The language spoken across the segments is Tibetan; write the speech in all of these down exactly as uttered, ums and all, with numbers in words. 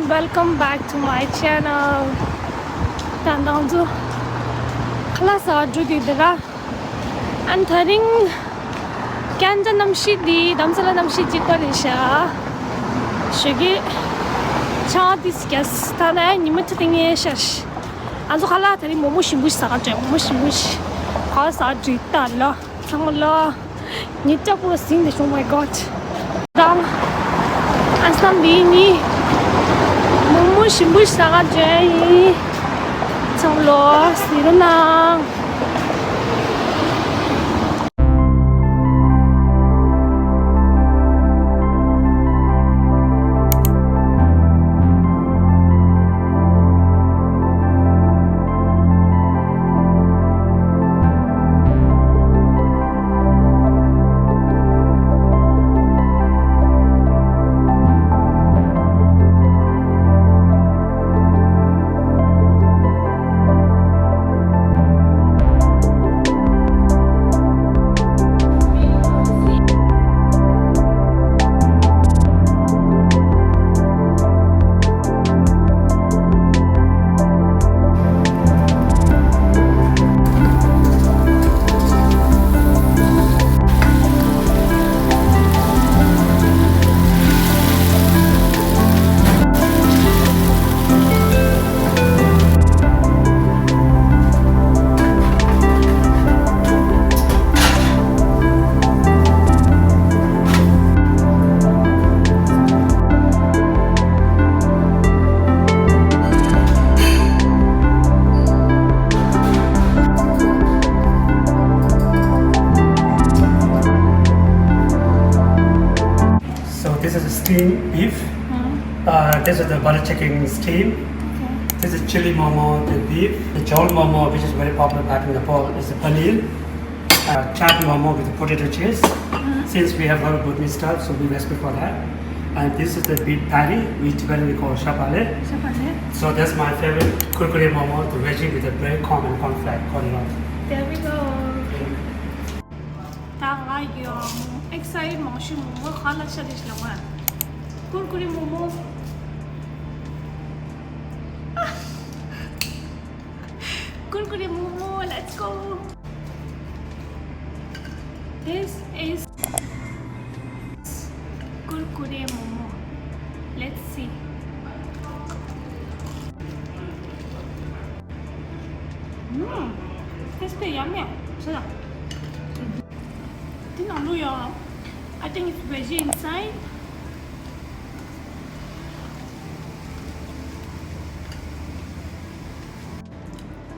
Welcome back to my channel. ད་ང་ཚོ་ཁ་ལག་ཟ་བར་འགྲོ་གི་འདུག་ར། ཨ་ནི་དེ་རིང་ཁྱེད་ཚོ་གནམ་གཤིས་འདི་རྡ་རམ་ས་ལ་གནམ་གཤིས་གཅིག་པ་རེད་ཤག་ཞོགས་ཀས་ཆར་འདི་རྒྱག་ད་ནི་ཉི་མ་ཆ་དེ་ངས་ཤར། ང་ཚོ་ཁ་ལག་དེ་རིང་མོག་མོག་ཞིམ་པོ་ཞིག་ཟ་ག་འགྲོ། མོག་མོག་ཞིམ་པོ་ཞིག་ག་ཟ་འགྲོ་ད་ལ། ཚང་མ་ལ། ངའི་ལྕགས་པོ་ཟིན་ཏེ་བྱུང་། My God. ད་ཨ་སམ་འདི་ནི་མོག་མོག་ཞིམ་པོ་ཞིག་ཟ་ག་འགྲོ་ཡིན། ཚང་མ་ལ་གཟིགས་རོགས་གནང་། So this is steamed beef. Uh, this is the butter chicken steam. This is chili momo, the beef. The jol momo, which is very popular back in Nepal, is the paneer. Uh, chaat momo with the potato chips. Since we have a lot of Bhutanese stuff, so we respect for that. And this is the beef patty, we Tibetan we call shapale. Shapale. So that's my favorite kurkure momo, the veggie with the bread, corn and corn flour, corn flour. There we go. ད་ང་ཡང་ཨེག་སའི་ཊི་མང་ཤོས་མོག་མོག་ཁ་ལག་ཤ་དེ་ཞིག་ལ་ང་ཀུར་ཀུ་རེ་མོག་མོག་ཀུར་ཀུ་རེ་མོག་མོག Let's go. This is ཀུར་ཀུ་རེ་མོག་མོག Let's see. Mm, tastes yummy. ཞེ་ད། འདི་ནང་ལོགས་ཡོད། I think it's veggie inside.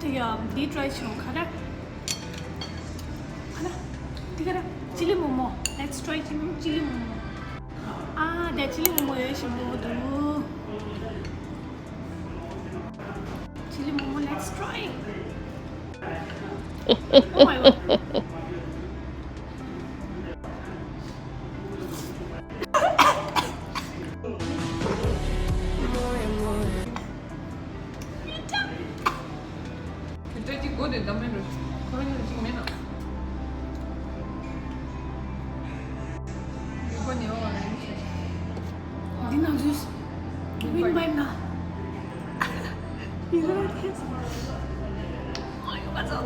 དེ་ཡང་འདི་ཊ་རའི་བྱེད་རོགས། ག་རེ། ག་རེ། འདི་ག་རེ། ཅི་ལི་མོག་མོག Let's try ཅི་ལི་མོག་མོག་ཨ། དེ་ཅི་ལི་མོག་མོག་ཡོད་ཞིམ་པོ་འདུག་ཅི་ལི་མོག་མོག Let's try. Oh my God. དེ་འདྲ་གི་སྒོ་དེ་འདམ་མེད་འགྲོ། ཁོ་རང་གཉིས་ལ་གཅིག་མེད་ན། ཡུལ་པ་ཉེ་བ་བ་རེད། འདི་ནང་ཚུད། ཝིང་པའི་ན། ཡུལ་པ་ཁེ། ཨ་ཡོ་པ་ཚོ།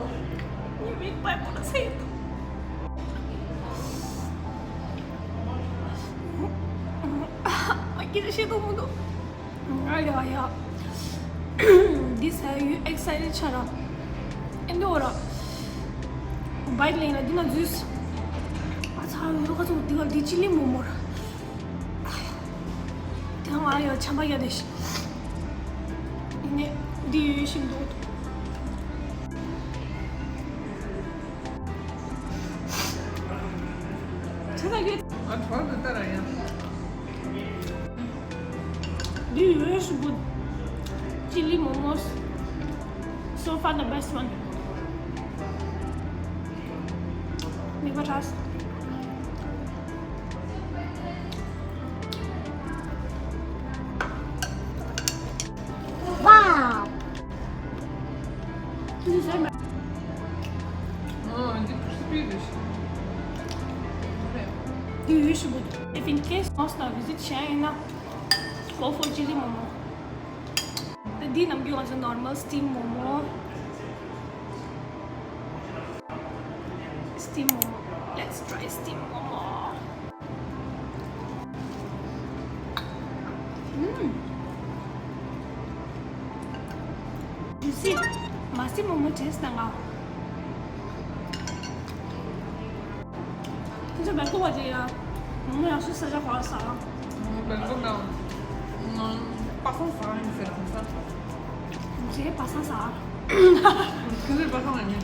ངའི་ཝིང་པའི་པོ་ལ་སེ། ཨ་ཀི་རེ་ཤེས་དོ་མོ་དོ། ཨ་ཡ་ཡ། འདི་ཟ་ཡུལ་ཨེག་སའི་ཊི་ཆ་ར། ཨེ་འདི་འོ་ར། བའིཊ་ལེན་ན་འདི་ན་འཛུལ། ཨ་ཚ་ཡོད་ཁ་ཚོ་འདི་ག་འདི་ཅི་ལི་མོག་མོག་ར། དེ་ང་ཡ་ཆམ་པ་ཡ་དེ་ཤི། ཡིན་ནས་འདི་ཡོད་ཤིང་འདུག་ཆ་ཚ་གི། ཨ་གྲོགས་འདི་ལྟ་ར་ཡ། འདི་ཡོད་ཤིང་འདུག་ཅི་ལི་མོག་མོག So far the best one. མིག་པ་ཁྲ། Wow. This is so nice. Oh, it's crispy. This is so good. If in case most of visit China, go for chili momo. འདི་ནམ་རྒྱུན་ང་ཚོ་normal steam momo. Steam momo. Let's try steam momo. ཨུམ། Juicy. མ་སི་མོ་མོ་taste་དང་ང་། ཁྱེད་ཚོ་སྦེལ་ཀོབ་པ་དེ་ཡ། མོ་མོ་ཡག་ཤོས་ས་ཆ་ག་ས། སྦེལ་ཀོབ་ན། པ་སངས་ཟ་ཡིན་ཟེར་དུས་ས། ཁྱེད་པ་སངས་ཟ། ཁྱེད་ཚོས་པ་སངས་ལ་ནི།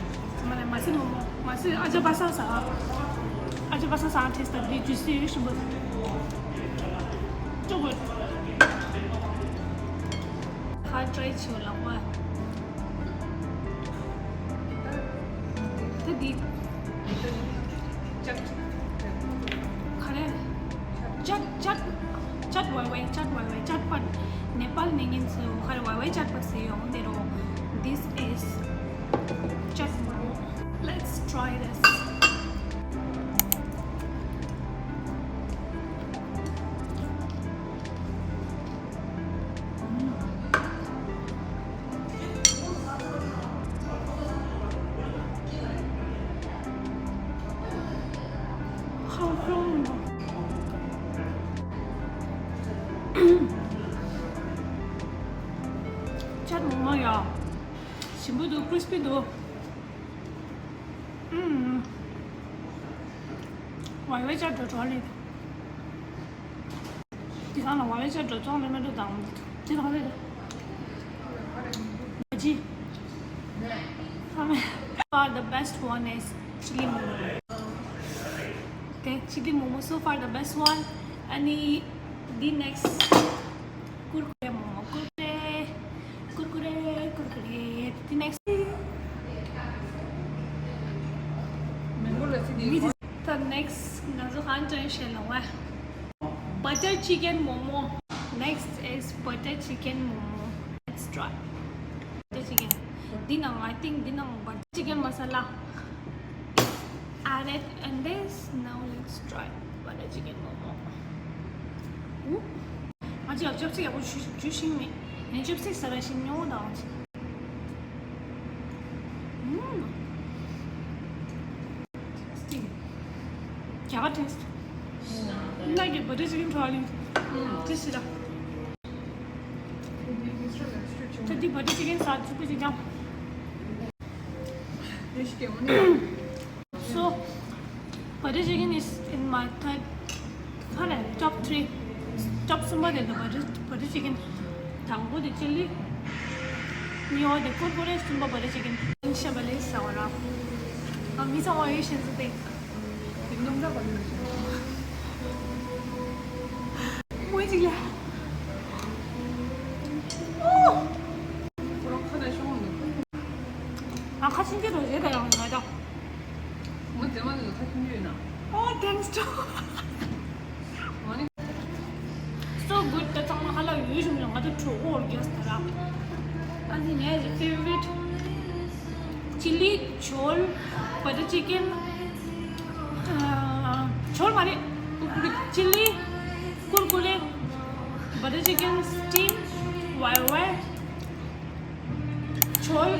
མ་ནས་མ་སི་མོ་མོ། མ་སི་ཨ་ཅག་པ་སངས་ཟ། ཨ་ཅག་པ་སངས་ཟ་taste་དང་དེ་juicy་ཡོད་ཞིམ་པོ། ཅོག་གོ། ཁ་try་བྱེད་ལགས་པ། ད་འདི། ཅཊ། ག་རེ། ཅཊ་ཅཊ། ཅཊ་ཝའི་ཝའི། ཅཊ་ཝའི་ཝའི། ཅཊ་པཊ། ནེ་པཱལ་ནས་ངེད་ཚོ་ག་རེ་ཝའི་ཝའི་ཅཊ་པཊ་ཟེར་ཡོང་དེ་རོ། This is ཅཊ་མོ་མོ། Let's try this. ཅཊ་མོ་མོ་ཡ། ཞིམ་པོ་འདུག crispy་འདུག་ཨུམ། ཝའི་ཝའི་ཅཊ་འགྲོ་གྲོགས་ལེ། དེ་གང་ལ་ཝའི་ཝའི་ཅཊ་འགྲོ་གྲོགས་ལེ་མེད་འགྲོ་དང་། དེ་གང་ལེ། ཇི། ཨ་མེ། For the best one is chili momo. དེ་chili momo so far the best one. ཨ་ནི་the next ཀུར་ཀུ་རེ་མོ་མོ། ཀུར་ཀུ་རེ། ཀུར་ཀུ་རེ། ཀུར་ཀུ་རེ། དེ་next། མེང་གོ་ལ་སི་དེ། The next ང་ཚོ་གང་དྲན་ཤེས་ལ་བ། Butter chicken momo. Next is butter chicken momo. Let's try. Butter chicken. འདི་ནང་I think འདི་ནང་butter chicken masala added in this. Now let's try butter chicken momo. ཨུ། ང་ཅག་ཅོབ་སི་ཡག་པོ་ཞུ་ཞུ་ཤིང་མེད། ངས་ཅོབ་སི་ཟ་ར་ཤིང་ཉོ་དང་ཅི། ཨུམ། Tasty. རྒྱ་གར་taste. Like a butter chicken trolley. ཨུམ། Tasty ད། ད་འདི་butter chicken ཟ་ཚུགས་པ་ཅིག་ཀྱང་། So, butter chicken is in my third. ཁ་ལ་top three. Top གསུམ་པ་དེ་ད་butter butter chicken. དང་པོ་དེ་chili. གཉིས་པ་དེ་ཀུར་ཀུ་རེ། གསུམ་པ་butter chicken. ཤ་བ་ལས་ཟ་བ་ར། ཨ་མི་ཚང་བ་ཡོད་ཤེས་ཟེར་ཏེ། དེ་ནམ་ཟ་བ་ལས་ཟ། མོས་ཅིག་ལ། ཁོ་རང་ཁ་ན་ཤོང་འདུག་ང་ཁ་ཆེམས་ཅན་རོ་བྱེད་ད་ཡང་ང་ད། ང་དེ་མ་ནི་ཁ་ཆེམས་ཅན་ཡོད་ན། Oh, thanks to. ང་ནི། So good. ད་ཚང་མ་ཧ་ལ་ཡོད་བྱུང་ཡང་ང་ད་གྲོགས་པོ་རྒྱས་ད་ར། ཨ་ནི་ངའི་favorite chili jhol butter chicken. ཨ། jhol མ་རེད། chili ཀུར་ཀུ་རེ། Butter chicken steam. ཝའི་ཝའི། jhol.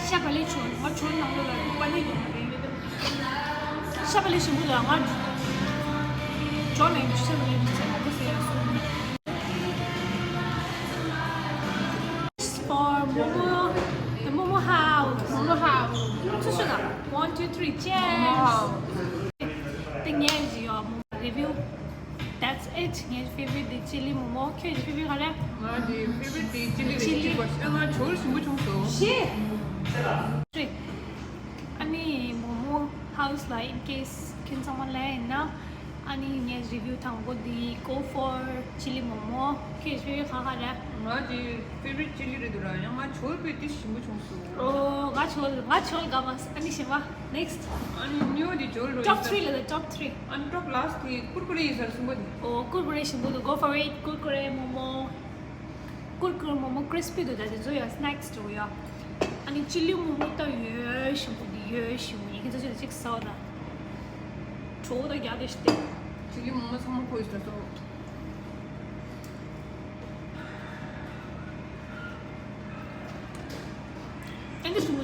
ཤ་བག་ལེབ་jhol. ང་jhol ནང་ལོགས་ལ་པ་ནི་ཡོད་མ་རེད། ཤ་བག་ལེབ་ཞིམ་པོ་འདུག་ང་jhol ནང་ཡོད་ཤ་བག་ལེབ་ཟ་མ་གོ་ཟེར་ཡ་སོང་། For Momo, the Momo House. Momo House. ཚུར་ཤོག་ན། One, two, three, cheers. Momo House. དེ་ངའི་ཡོད་Momo review. That's it. ངའི་favorite དེ་chili momo. ཁྱོད་ཀྱི་favorite ག་རེ། ང་གི་favorite དེ་chili རེད། chili ཅིག་པ་ཞིག་ང་jhol ཞིམ་པོ་བྱུང་སོང་། ཞེས། ཨ་ནི་Momo House ལ་in case ཁྱོད་ཚང་མ་ལ་ཡིན་ན། ཨ་ནི་ངའི་review དང་པོ་འདི་go for chili momo. ཁྱོད་favorite ག་ག་རེད། ང་གི་favorite chili རེད་འདུག་ར། ཡང་ང་jhol དཔེ་ཏི་ཞིམ་པོ་བྱུང་སོང་། ཨོ་ང་jhol ང་jhol དགའ་མ་སོང་། ཨ་ནི་གཞན་པ་next. ཨ་ནི་གཉིས་པ་འདི་jhol རོ། Top three ལ་top three. ཨ་ནི་top last དེ་ཀུར་ཀུ་རེ་ཡིན་ཟེར་གསུམ་པོ་དེ། ཨོ་ཀུར་ཀུ་རེ་ཞིམ་པོ་འདུག go for it. ཀུར་ཀུ་རེ་momo. ཀུར་ཀུ་རེ་momo crispy འདུག་ད་དེ་ཚོ་ཡང་snacks འདྲ་བོ་ཡ། ཨ་ནི་chili momo ད་ཡོད་ཞིམ་པོ་འདི་ཡོད་ཞིམ་པོ་ཡིན། ཁྱེད་ཚོ་ཅིག་ཟ་བ་ད། གྲོགས་ད་རྒྱག་དེ་ཤི་སྟེ། chili momo ཚང་མ་ཁོ་ཡི་ཟ་སོ།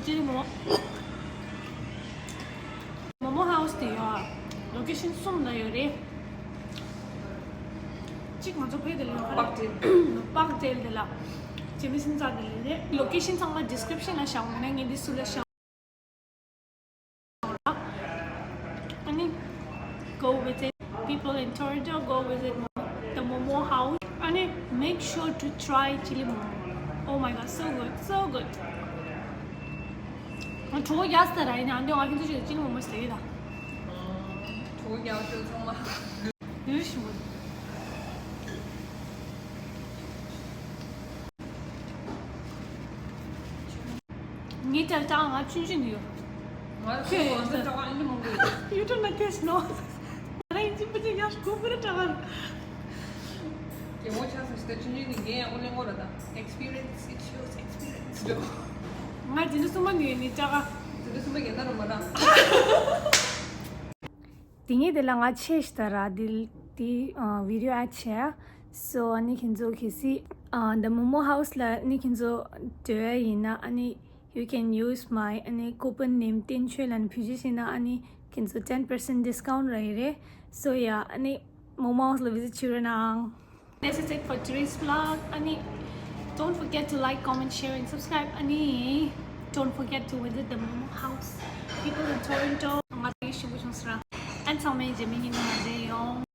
ཅི་མོ། མོ་མོ་ཧའུ་སི་དེ་ཡོད་ཨ། ལོ་ཀེ་ཤན་གསུམ་ལ་ཡོད་རེད། གཅིག་ང་ཚོ་ཕེ་དེ་ལ་ཡོད་ཁ་པག་ཏྲེ། པག་ཏྲེ་དེ་ལ། ཇེ་མི་སིན་ཙ་དེ་ལ་རེད། ལོ་ཀེ་ཤན་ཚང་མ་ཌི་སི་ཀི་རིབ་ཤན་ལ་བཞག་འོང་ན་ངས་འདི་སུ་ལ་བཞག་ཨ་ནི། Go visit people in Toronto, go visit the Momo House. ཨ་ནི། Make sure to try chili momo. Oh my god, so good, so good. གྲོད་ཁོག་རྒྱགས་ས་ར་ཡིན་ན་འདི་ང་ཁྱེད་ཚོ་ཞིག་ལ་ཅི་ལ་མོ་མོ་ཟེར་ཡིན་ད། གྲོད་ཁོག་རྒྱགས་ཤོག་ཚང་མ། ཡུལ་ཞིག་མོ། ངའི་ཏལ་ཏང་ང་ཆུན་ཆུན་ཡོད། ང་ཁོ་ཁོ་ང་ཚོ་ཏྲ་བ་ཨིན་མང་པོ་ཡོད། You don't like this, no? ང་ཡིན་ཅི་པ་ཅི་ཡག་ཁོ་པུ་ར་ཏྲ་བ། གད་མོ་ཆགས་སོང་ཞིག་ད་ཆུན་ཆུན་ནི་རྒན་ཡག་པོ་གླེང་གོ་ར་ད། Experience, it shows experience. ང་འཛིན་གྲྭ་གསུམ་པ་ནས་ཡོད་ནི་ཏྲ་བ། འཛིན་གྲྭ་གསུམ་པ་རྒན་ན་རུ་མ་ར། དེ་ངས་དེ་ལ་ང་ཆེ་ཞིག་ད་ར་དེ་དེ་བི་ཌི་ཡོ་ཨེ་ཌི་བྱས། So ཨ་ནི་ཁྱེད་ཚོ་གལ་སྲིད་ཨ་The Momo House ལ་ཨ་ནི་ཁྱེད་ཚོ་འགྲོ་ཡ་ཡིན་ན་ཨ་ནི། You can use my ཨ་ནི་coupon name བསྟན་ཆོས་ལ་ནི་བེད་སྤྱོད་བྱས་ན་ཨ་ནི་ཁྱེད་ཚོ་ten percent discount རག་གི་རེད། So yeah ཨ་ནི་Momo House ལ་visit བྱེད་རོགས་གནང་། This is it for today's vlog. ཨ་ནི། Don't forget to like, comment, share and subscribe. ཨ་ནི། Don't forget to visit the Momo House. People in Toronto. ང་ཚོ་ཡིད་ཞིམ་པོ་བྱུང་སོང་ར། ཨན་ཚང་མས་རྗེས་མའི་ཉིན་མོ་མཇལ་ཡོང་།